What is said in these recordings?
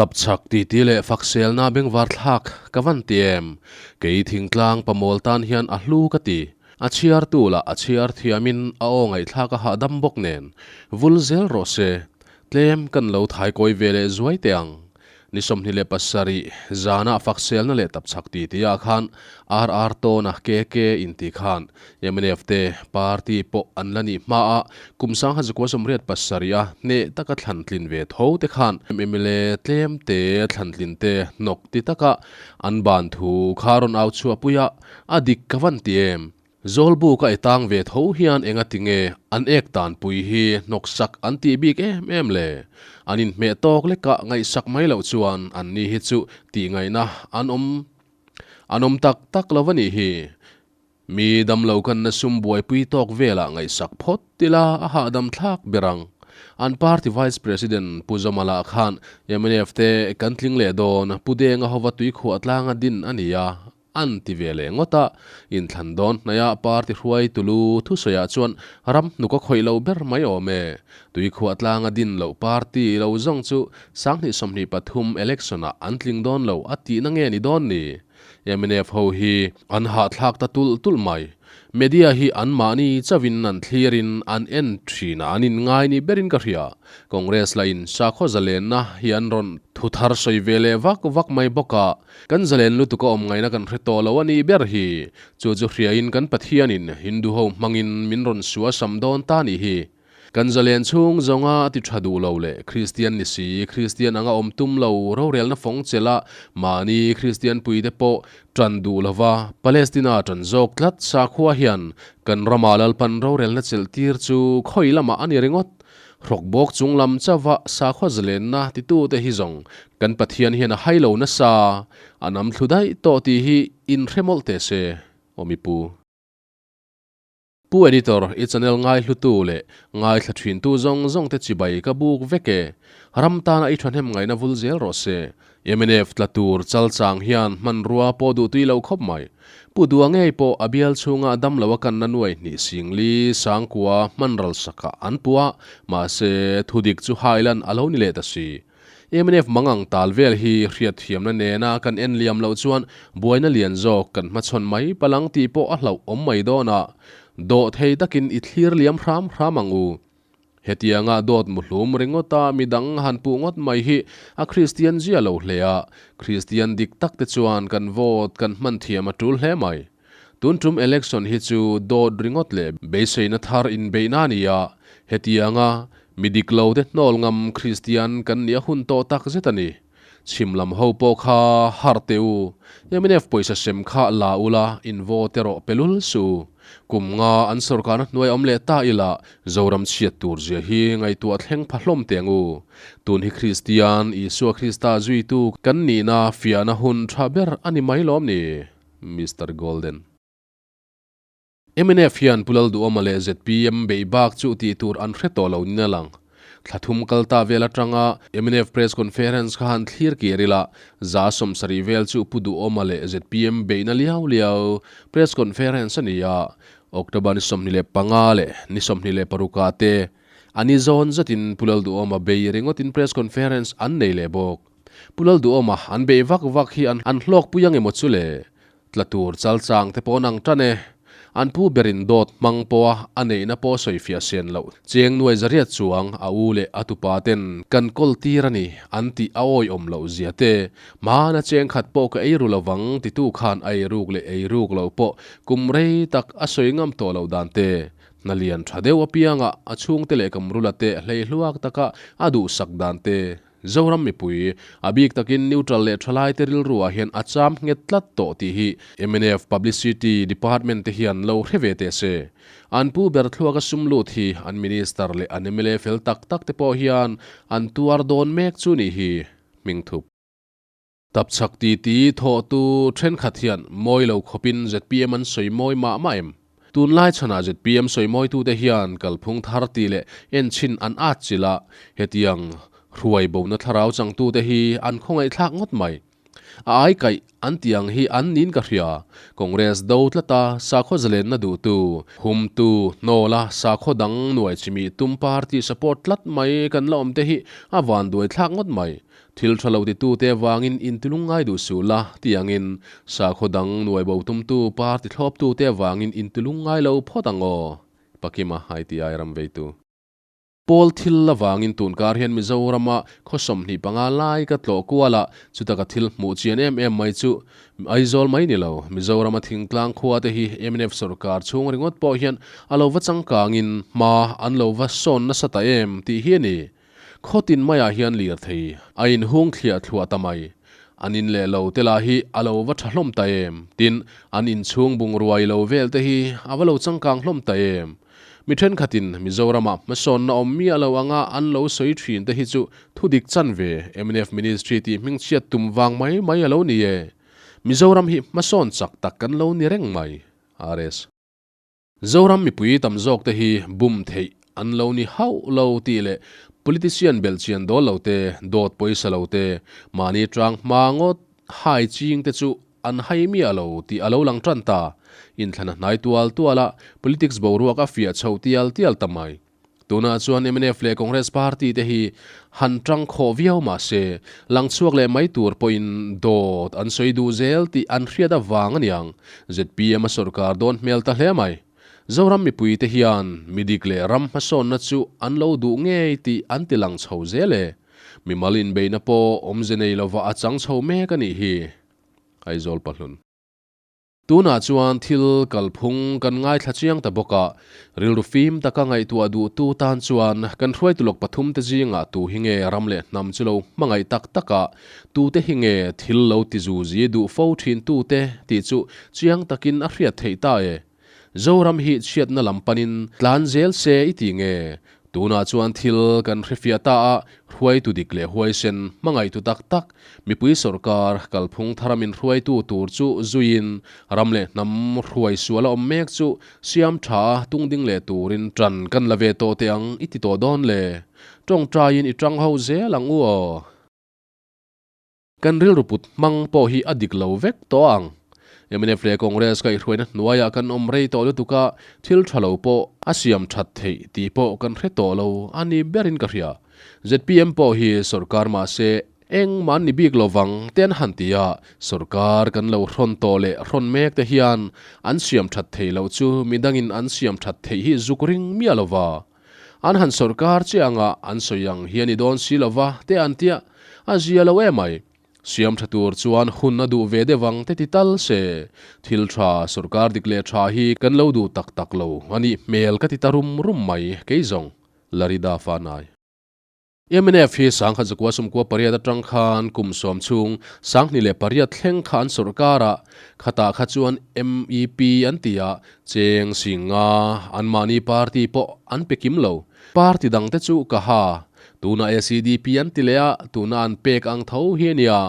Tapchhak titi leh fakselna bengvar thlak ka van ti em? Kei thingtlang pamawl tan hian a hlu ka ti. A chhiartu lah a chhiar thiamin a aw ngaihthlak a hahdam bawk nen. Vul zel rawh se. Tlem kan lo thaikawi ve leh zuai teh ang. Ni 27 zana fakselna leh tapchhak ti tihah khan RR Tawna KK inti khan mnf te party pawh an la nih hma a, kum 1987 a hneh taka thlantlin ve tho te khan mla tlem te thlantlin te hnawk ti taka an ban thu kha rawn au chhuahpui a, a dik ka van ti em? Zawlbuk a e tang ve tho hian enga tinge an ek tanpui hi hnawksak an tih bik em em le? An inhmeh tawk lekah ngaihsak mai loh chuan an ni hi chu tih ngaihna an awm an awm tak tak lo a nih hi. Mi damlo kanna sum buaipui tawk velah ngaihsak phawt ila a hahdam thlak ber ang. An party vice president Pu Zamala khan mnf te kan tling leh dawn Pu Denga hova tuikhuah tlanga din a ni a. An ti ve leh ngawt a, inthlan dawn hnaia party hruaitu lu thusawiah chuan ram hnuk a khawih lo ber mai awm e. Tuikhuah tlanga din loh party lo zawng chu 2023 election-ah an tling dawn lo a tihna nge ni dawn ni? Mnf ho hi an hahthlak ta tulh tulh mai. Media hi anmahni chauhin an thlirin an en thin a, an inngai ni berin ka hria. Congress lahin sakhaw zalenna hi an rawn thu thar sawi ve leh vak vak mai bawk a, kan zalen lutuk a awm ngaihna kan hre tawh lo a nih ber hi. Chu chu hriain kan Pathianin Hindu ho hmangin min rawn sua sam dawn ta nih hi. Kan zalen chhung zawnga a ti tha duh lo leh Kristian ni si, Kristian anga awm tum lo rorelna fawng chelh a, mahni Kristian puite pawh tan duh lova Palestina tan zawk tlat sakhua hian kan rama Lalpan rorelna chelh tir chu khawi lamah a ni ringawt. Hrawk bawk chung lam chauha sakhua zalenna titute hi zawng kan Pathian hian a hai lo nasa, a nam thlu daih tawh tih hi inhre mawlh teh se, aw mipu. Pu Editor, i channel ngaihlutu leh ngaithla thintu zawng zawng te chibai ka buk vek e. Ram tana i thahnem ngaihna vul zel rawh se. Mnf tla tur chal chang hian hmanrua pawh duh tui lo khawp mai. Pu Dua ngei pawh a bial chhunga dam lo a kanna nuai hnih singli sangkua hman ral sakah an pu a, mahse thudik chu hailan a lo ni leh ta si. Mnf mangang tal vel hi hriatthiamna nena kan en liam loh chuan buaina lian zawk kan hmachhawn mai palang tih pawh a hlauh awm mai dawn a, dawh thei takin i thlir liam hram hram ang u. Hetianga dawt muhlum ringawta midang han puh ngawt mai hi a Kristian zia lo hle a, Kristian dik tak te chuan kan vote kan hman thiam a tul hle mai. Tun tum election hi chu dawt ringawt leh beiseina thar inbeihna a ni a, hetianga mi dik lo te hnawl ngam Kristian kan nih a hun tawh tak zet a ni. Chhim lam ho pawh kha harh teh u, mnf pawisa sem kha la ula in vote erawh pe lul su. Kum nga an sorkarna hnuai awm leh ta ila Zoram chhiat tur zia hi ngaihtuah thleng pha hlawm teh ang u. Tun hi Kristian, Isua Krista zuitu kan nihna fiahna hun tha ber a ni mai lawm ni? Mister Golden. Mnf hian Pu Lalduhawma leh zpm beih bak chu tih tur an hre tawh lo nin a lang. Thla thum kal ta vel atanga mnf Press Conference kha han thlir kir ila, 70% vel chu Pu Duhawma leh zpm beihna liau liau Press Conference a ni a, October ni 25 leh ni 26 ah te a ni zawn zatin Pu Lalduhawma bei ringawtin Press Conference an nei leh bawk. Pu Lalduhawma an beih vak vak hi an hlawkpui ang emaw chu le? Tla tur chal chang te pawh an ang tan e. An pu berin dawt hmang pawha a neihna pawh sawifiah sian loh cheng nuai zariat chuang a u leh a tupa ten kan kawl tir a ni an tih a awihawm loh zia te, hmana cheng khat pawh ka ei ru lovang titu khan a eiruk leh eiruk loh pawh kum rei tak a sawi ngam tawh loh dan te, hna lian tha deuh apianga a chhungte leh kamrula te hleihluak taka a duhsak dan te. Zoram mipui, a bik takin neutral leh thalaite rilruah hian a cham nghet tlat tawh tih hi mnf Publicity Department te hian lo hre ve teh se. An pu ber thluaka sum lut hi an Minister leh an mla fel tak tak te pawh hian an tuar dawn mek chu nih hi hmingthup. Tapchhak titi thawhtu thenkhat hian mawi lo khawpin zpm an sawi mawi mah mah em? Tunlai chhanah zpm sawi mawitute hian kalphung thar tih leh enchhin an at chilh a, hetiang hruai bona thlarau changtute hi an khawngaihthlak ngawt mai. A ai kaih an tih ang hi an niin ka hria. Congress do tlata sakhaw zalenna duhtu, humtu, hnawla sakhaw dang nuai chimih tum party support tlat mai kan la awmte hi a vanduaithlak ngawt mai. Thil tha lo titute avangin intilung ngai duh suh la, ti angin sakhaw dang nuai bo tumtu party thlawptute avangin intilung ngai lo phawt ang aw, Pakima ITI ram veitu. Pawl thil avangin tunkar hian Mizorama khaw 25 lai ka tlawh kual a, chuta ka thil hmuh chian em em mai chu Aizawl mai ni lo, Mizorama thingtlang khua te hi mnf sorkar chhung ringawt pawh hian a lo va changkangin hma an lo va sawn nasa ta em tih hi a ni. Khaw tin maiah hian lirthei a inhung thliah thluah ta mai. An in leh lo te lah hi a lo va tha hlawm ta em? Tin, an inchhung bungruai lo vel te hi a va lo changkang hlawm ta em? Mi thenkhatin Mizorama hmasawnna awm miah lo anga an lo sawi thin te hi chu thudik chan ve mnf Ministry tih hmingchhiat tum vang mai mai a lo ni e. Mizoram hi hmasawn chak tak kan lo ni reng mai. RS. Zoram mipui tam zawk te hi bum theih an lo ni hauh lo tih leh politician belhchian dawl lo te, dawt pawisa lo te, mahni tang hma ngawt hai ching te chu An hai miah lo tih a lo lang tan ta. Inthlan a hnai tual tual a, politics boruak a fiah chho tial tial ta mai. Tunah chuan mnf leh Congress party te hi han tang khawh viau mah se, lang chhuak leh mai tur pawhin dawt an sawi duh zel tih an hriat avang a niang. Zpm a sawrkar dawn hmel ta hle mai. Zoram mipui te hian midik leh ram hmasawnna chu an lo duh ngei tih an ti lang chho zel e. Mimal inbeihna pawh awmze nei lova a chang chho mek a nih hi. Aizawl Pahlun. Tunah chuan thil kalphung kan ngaithla chiang ta bawk a, rilru fim taka ngaihtuah duhtu tan chuan kan hruaitu lawk pathum te zingah tu hi nge ram leh hnam chu lo hmangaih tak tak a, tute hi nge thil lo ti zuzi duh fo thin tute tih chu chiang takin a hriat theih ta e. Zoram hi chhiatna lam panin tlan zel se i ti nge? Tunah chuan thil kan hrefiah ta a, hruaitu dik leh huaisen, hmangaihtu tak tak, mipui sawrkar, kalphung thara min hruaitu tur chu zuiin ram leh hnam hruai sual a awm mek chu siam tha a tungding leh turin tan kan la ve tawh teh ang i ti tawh dawn le? Tawngtaiin i tang ho zel ang u aw. Kan rilru put hmang pawh hi a dik lo vek tawh ang. Mnf leh Congress kaihhruaina hnuaiah kan awm rei tawh lutuk a, thil tha lo pawh a siam that theih tih pawh kan hre tawh lo a ni berin ka hria. Zpm pawh hi sawrkar mahse engmah an ni bik lo vang te an han ti a, sawrkar kan lo hrawn tawh leh hrawn mek te hian an siam that theih loh chu midangin an siam that theih hi zuk ring miah lo va. An han sawrkar chiah anga an sawi ang hi a ni dawn si lova te an tia, a zia lo emai. Siam tha tur chuan hun a duh ve deuh ang te ti tal se. Thil tha, sawrkar dik leh tha hi kan lo duh tak tak lo a nih hmel ka ti ta rum rum mai kei zawng, Larida Fanai. Mnf hi 1998 atang khan kum sawm chhung 2008 thleng kha an sawrkar a, khatah kha chuan MEP an ti a, cheng singa anmahni party pawh an pe kim lo. Party dangte chu ka ha. Tuna ACDP an ti leh a, tuna an pek ang tho hi a nia.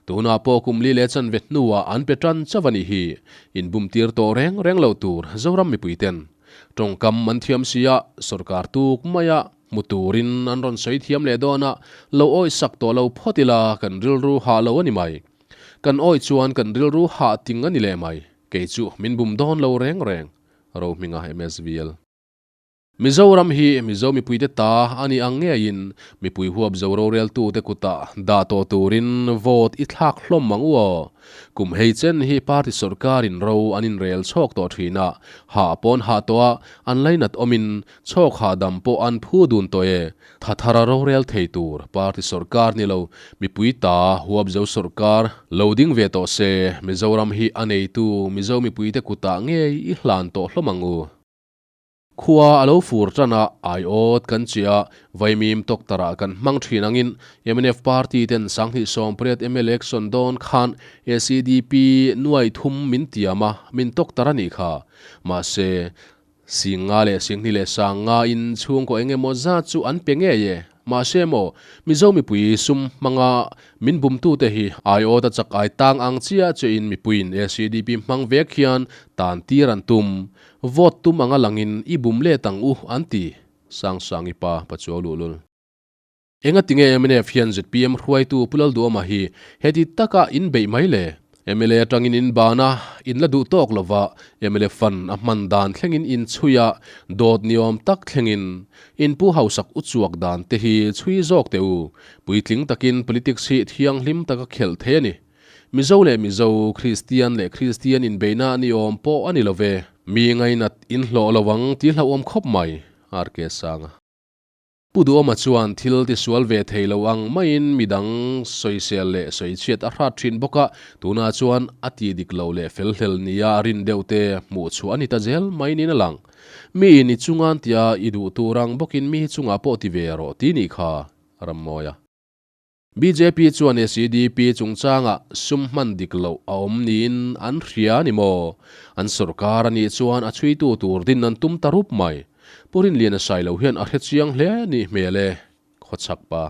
Tunah pawh kum li leh chanve hnuah an pe tan chauh a nih hi. Inbumtir tawh reng reng lo tur Zoram mipuiten tawngkam an thiam si a, sawrkar tuk maia Hmu turin an rawn sawi thiam leh dawn a, lo awih sak tawh lo phawt ila kan rilru hah lo a ni mai. Kan awih chuan kan rilru hah ting a ni leh mai. Kei chu min bum dawn lo reng reng. Rohminga MSVL. Mizoram hi Mizo mipuite ta a ni ang ngeiin mipui huap zo roreltute kutah dah tawh turin vote i thlak hlawm ang u aw. Kum hei chen hi party sawrkarin ro an inrel chhawk tawh thin a, hah pawn hah tawh a, an lainat awmin chhawk hahdam pawh an phu dun tawh e. Tha thara rorel thei tur party sawrkar ni lo, mipui ta huap zo sawrkar lo ding ve tawh se, Mizoram hi a neitu Mizo mipuite kutah ngei i hlan tawh hlawm ang u. Khua a lo fur tan a, aiawt kan chiah a, vaimim tawktarah kan hmang thin angin mnf party ten 2018 mla action dawn khan ACDP nuai thum min tiam a, min tawktar a nih kha. Mahse, Singa leh Singhni leh Sanga in chhungkaw eng emaw zat chu an pe ngei e. Mahse maw, Mizo mipui sum hmanga min bumtute hi aiawt a chak ai tang ang chiah chiahin mipuiin ACDP hmang vek hian tan tir an tum. Vote tum anga langin i bum let ang u an ti, Sangsangi pa Pachuau luhlul. Enga tinge mnf hian zpm hruaitu Pu Lalduama hi heti taka in beih mai le? Mla atangin in ban a, in la duh tawk lova, mla fund a hman dan thlengin in chhui a, dawt ni awm tak thlengin in pu hausak u chuak dan te hi chhui zawk teh u. Puitling takin politics hi thianghlim taka khelh thei a ni. Mizo leh Mizo, Kristian leh Kristian inbeihna a ni awm pawh a ni lo ve. Mi ngainat in hlawh lo ang tih hlauhawm khawp mai, RK Sanga. Pu Duhawma chuan thil tisual ve thei lo ang maiin midang sawisel leh sawichhiat a hrat thin bawk a, tunah chuan a ti dik lo leh fel hlel nia a rin deuh te hmuh chhuah a ni ta zel mai niin a lang. Mi in i chungan tia i duh tur ang bawkin mi hi chungah pawh ti ve rawh ti nih kha Rammawi a. Bjp chuan SEDP chungchangah sum hman dik loh a awm niin an hria a ni maw? An sawrkar a nih chuan a chhuitu tur din an tum ta rup mai. Pu Rinliana Sailo hian a hre chiang hle nih hmel e, Khawchhak pa.